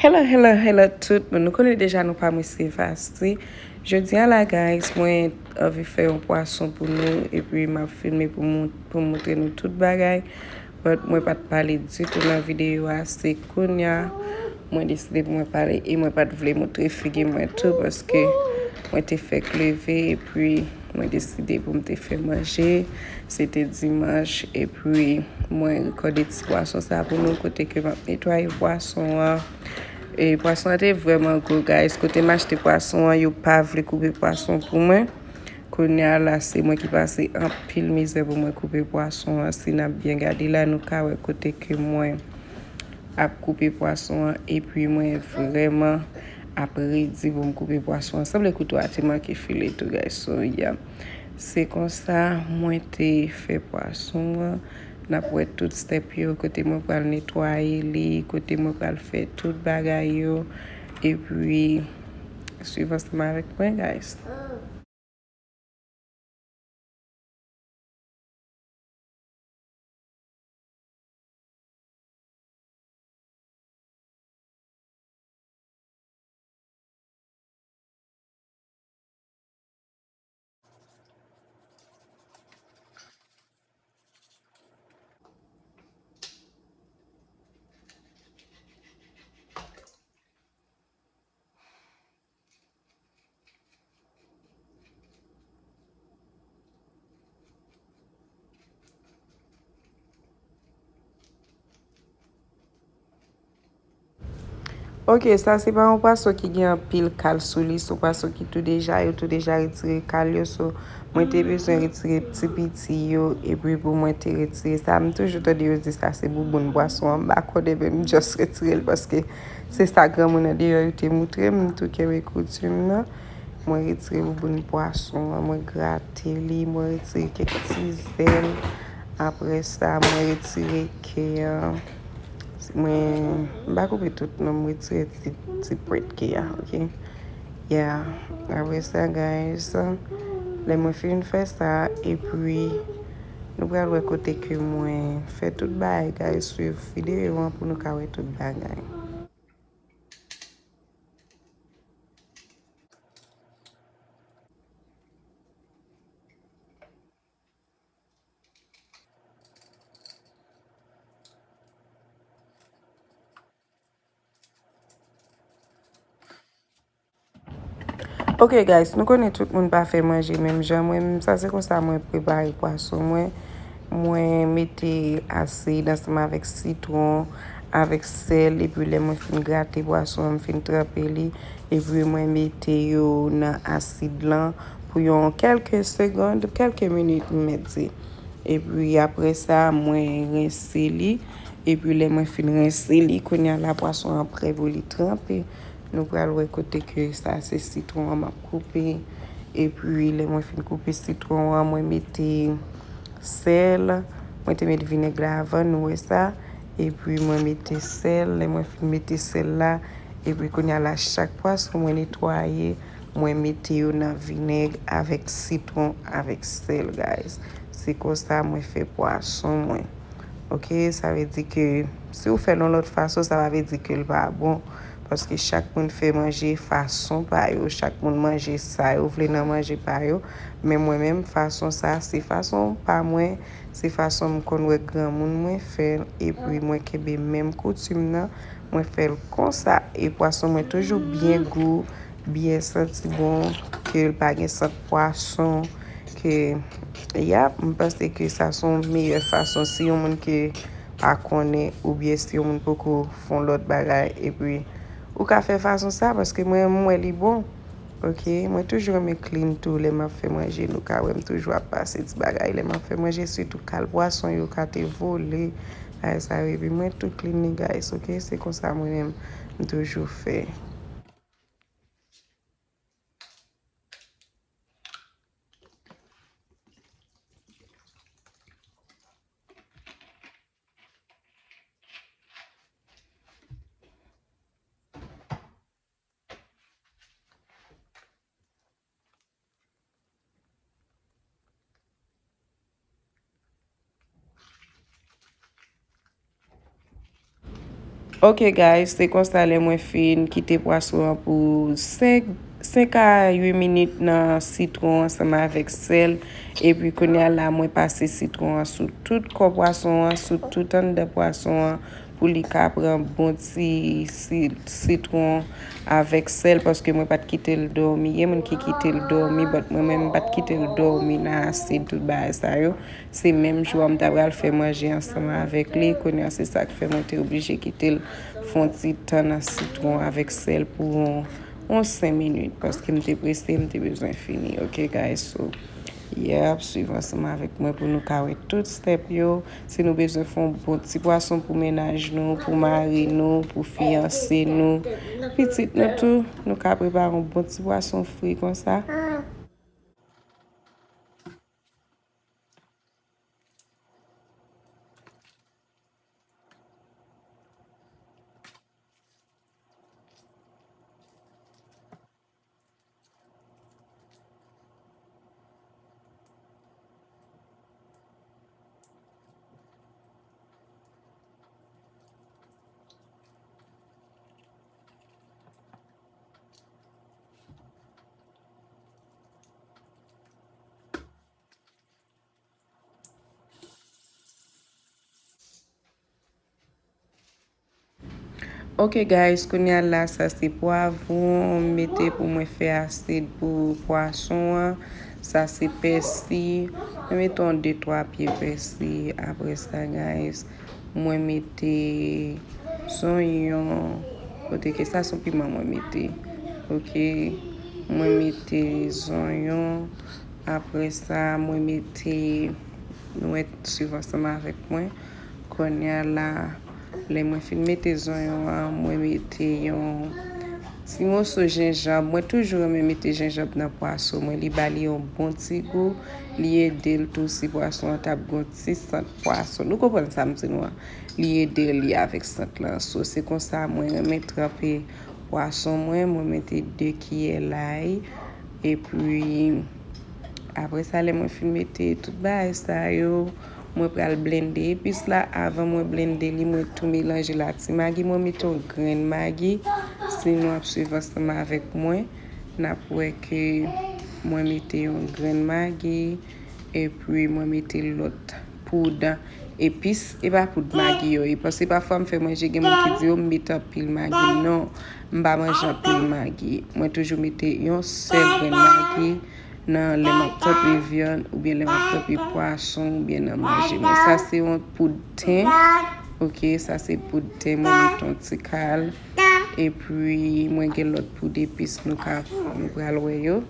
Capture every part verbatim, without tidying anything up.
Hello, hello, hello tout moun. Nou konnen deja nou pa mwen se Vasti. Jodi a la, guys, mwen anvi fè yon pwason pou nou, epi m ap filme pou moun, pou montre nou tout bagay. But mwen pa t pale ditou nan videyo a, se kounye a mwen deside pou mwen pale e mwen pa t vle montre figi mwen tou paske mwen te fèk leve epi mwen deside pou m te fè manje. Se te dimanch epi mwen rekòde ti pwason sa pou nou kote ke m ap netwaye pwason an. E pwason an te vrèman gwo, guys. Kote m achte pwason an, yo pa vle koupe pwason pou mwen. Kounye a la, se mwen ki pase anpil mizè pou mwen koupe pwason an. Si n ap byen gade la, nou ka wè kote ke mwen ap koupe pwason an. Epi mwen vrèman ap redi pou m koupe pwason an. Sanble kouto a te manke file tou, guys. So, yeah. Se konsa, mwen te fè pwason an. N ap wè tout step yo, kote mwen pral netwaye li, kote mwen pral fè tout bagay yo. Epi, swiv ansanm avèk mwen, guys. Ok, sa se pa yon pwason ki gen anpil kal sou li, se yon pwason ki tou deja, yo tou deja retire kal yo, so mwen te bezwen retire ti piti yo, epi pou mwen te retire sa, m toujou tande yo di sa se bouboun pwason an, m pa konnen, men m just retire l paske se sa granmoun andeyò yo te moutre m, m tou kenbe koutim nan. Mwen retire bouboun pwason an, mwen grate li, mwen retire kèk ti zèl. Apre sa, mwen retire ke an. Mwen, m pa koupe tout non, mwen retire ti, ti pwent ke an, ok? Yeah. Apre sa, guys, lè mwen fin fè sa, epi nou pral wè kote ke mwen fè tout bagay, guys, swiv videyo an pou nou ka wè tout bagay. Ok, guys, nou konnen tout moun pa fè manje menm jan. Mwen menm, sa se konsa mwen prepare pwason mwen. Mwen mete asid ansanm avèk sitwon, avèk sèl, epi lè mwen fin grate pwason an, m fin tranpe li, epi mwen mete yo nan asid lan pou yon kèlke segond, kèlke minit, m mèt di. Epi apre sa, mwen rense li, epi lè mwen fin rense li, kounye a la pwason an prè pou li tranpe. Nou pral wè kote ke sa se sitwon an m ap koupe. Epi lè mwen fin koupe sitwon an, mwen mete sèl. Mwen te met vinèg la avan, nou wè sa. Epi mwen mete sèl. Lè mwen fin mete sèl la, epi kounye a la, chak pwason mwen netwaye, mwen mete yo nan vinèg avèk sitwon, avèk sèl, guys. Se konsa mwen fè pwason mwen. Ok, sa vle di ke si w fè l yon lòt fason, sa pa vle di ke l pa bon. Paske chak moun fè manje fason pa yo, chak moun manje sa yo vle nan manje pa yo. Men mwen menm, fason sa, se fason pa mwen, se fason m konn wè granmoun mwen fè l, epi mwen kenbe menm koutim nan, mwen fè l konsa. E pwason mwen toujou byen gou, byen santi bon, ke l pa gen sant pwason, ke, yap, m panse ke sa se yon meyè fason si yon moun ke pa konnen oubyen si yon moun poko fè yon lòt bagay, epi ou ka fè fason sa, paske mwen, m wè li bon. Ok, mwen toujou renmen clean tou lè m ap fè manje, nou ka wè m toujou ap pase ti bagay lè m ap fè manje, sitou kal pwason yo ka te vole, bagay sa yo, epi mwen tou clean li, guys, ok, se konsa mwen menm m toujou fè. Ok guys, se konsa lè mwen fin kite pwason an pou senk, senk a uit minit nan sitwon ansanm avèk sèl. Epi kounye a la mwen pase sitwon an sou tout kò pwason an, sou tout anndan pwason an pou li ka pran bon ti si- sitwon avèk sèl paske mwen pa t kite l dòmi. Gen moun ki kite l dòmi, but mwen menm m pa t kite l dòmi nan asid tout bagay sa yo. Se menm jou a m ta pral fè manje ansanm avèk li. Kounye a se sa k fè mwen te oblije kite l fè yon ti tan nan sitwon avèk sèl pou yon, yon senk minit paske m te prese, m te bezwen fini. Ok guys, so yap, swiv ansanm avèk mwen pou nou ka wè tout step yo. Si nou bezwen fè yon bon ti pwason pou mennaj nou, pou mari nou, pou fiyanse nou, pitit nou tou, nou ka prepare yon bon ti pwason fri konsa. Ok guys, kounye a la sa se pwavwon m mete pou mwen fè asid pou pwason an. Sa se pèsi. Mwen mete yon de twa pye pèsi. Apre sa guys, mwen mete zonyon. Kote ke sa se yon piman mwen mete. Ok. Mwen mete zonyon. Apre sa, mwen mete, nou wè, swiv ansanm avèk mwen. Kounye a la, lè mwen fin mete zonyon an, mwen mete yon ti moso jenjanm. Mwen toujou renmen mete jenjanm nan pwason mwen. Li ba li yon bon ti gou. Li ede l tou si pwason an t ap gon ti sant pwason. Nou konprann sa m di nou an. Li ede li avèk sant lan. So, se konsa mwen renmen tranpe pwason mwen. Mwen mete de kiyè lay. Epi, apre sa, lè mwen fin mete tout bagay sa yo, mwen pral blende epis la. Avan mwen blende li, mwen tou melanje l ak ti magi. Mwen mete yon grenn magi. Si nou ap swiv ansanm avèk mwen, n ap wè ke mwen mete yon grenn magi. Epi mwen mete lòt poud epis, e pa poud magi yo ye. Paske pafwa m fè manje, gen moun ki di, "O, m mete anpil magi." Non, m pa manje anpil magi. Mwen toujou mete yon sèl grenn magi nan lè m ap tranpe vyann, oubyen lè m ap tranpe pwason, oubyen nan manje mwen. Sa se yon poud ten. Ok, sa se poud ten. Mwen mete yon ti kal. Epi, mwen gen lòt poud epis nou ka, nou pral wè yo.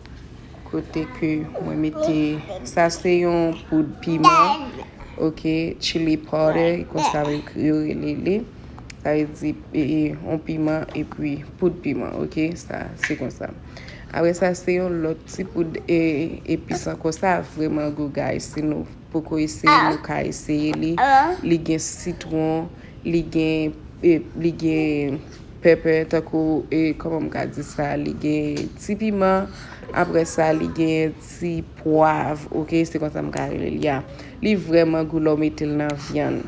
Kote ke mwen mete, sa se yon poud piman, ok, chili powder, konsa yo rele li. Sa vle di, e, e, yon piman epi poud piman, ok, sa, se konsa. Apre sa, se yon lòt ti poud, e, epis ankò, sa vrèman gou, guys, si nou poko eseye, nou ka eseye li. Li gen sitwon, li gen, e, li gen pèpè, tankou, e, kòman m ka di sa, li gen ti piman, apre sa, li gen ti pwav, ok, se konsa m ka rele li a. Li vrèman gou lè w mete l nan vyann.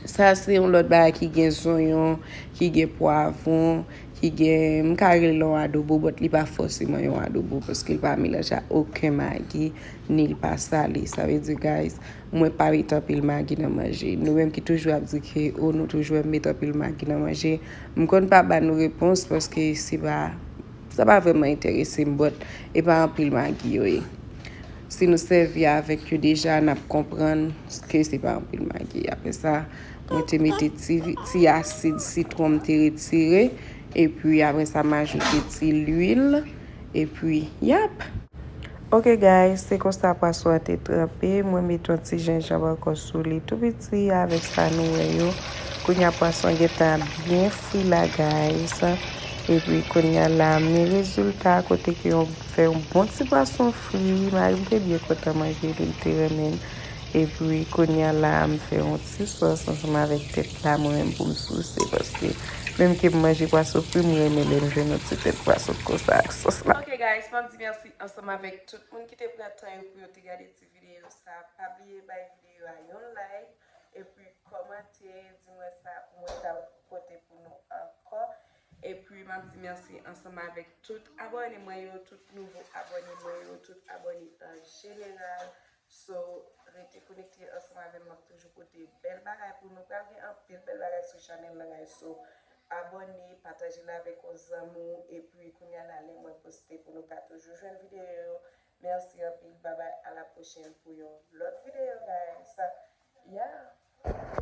Sa se yon lòt bagay ki gen zonyon, ki gen pwavwon, ki gen, m ka rele l yon adobo, but li pa fòseman yon adobo, paske l pa melanje ak okenn magi, ni l pa sale. Sa vle di, guys, mwen pa mete anpil magi nan manje. Nou menm ki toujou ap di ke, o, nou toujou wè m mete anpil magi nan manje, m konn pa ba nou repons, paske se pa, sa pa vrèman enterese m, but e pa anpil magi yo ye. Si nou sèvi avèk yo deja, n ap konprann ke se pa anpil magi. Apre sa, mwen te mete ti, ti asid sitwon m te retire. Epi, apre sa, m ajoute ti lwil. Epi, yap! Ok, guys, se konsa pwason an te tranpe. Mwen mete yon ti jenjanm ankò sou li tou piti avèk sa nou wè yo. Kounye a, pwason an gentan byen fri la, guys. Epi, kounye a la, men rezilta kote ke yon fè yon bon ti pwason fri. Mari m te byen kontan manje li, li te renmen l. Epi, kounye a la, m fè yon ti sòs ansanm avèk tèt la, mwen menm pou m souse, paske menm ke m manje pwason fri, m renmen lè m jwenn yon ti tèt pwason konsa ak sòs la. Ok, guys, m ap di mèsi ansanm avèk tout moun ki te pran tan yo pou yo te gade ti videyo sa. Pa bliye bay videyo a yon like, epi kòmante, di mwen sa ou mwen ta pote pou M ap di mèsi ansanm avèk tout abòne mwen yo, tout nouvo abòne mwen yo, tout abòne an jeneral. So, rete konekte ansanm avè m, m ap toujou pote bèl bagay pou nou. Pral gen anpil bèl bagay sou chanèl la, guys. So, abòne, pataje l avèk yon zanmi w, epi kounye a la, lè mwen poste pou nou ka toujou jwenn videyo yo. Mèsi anpil, babay, a la pwochèn pou yon lòt videyo, guys. Yeah!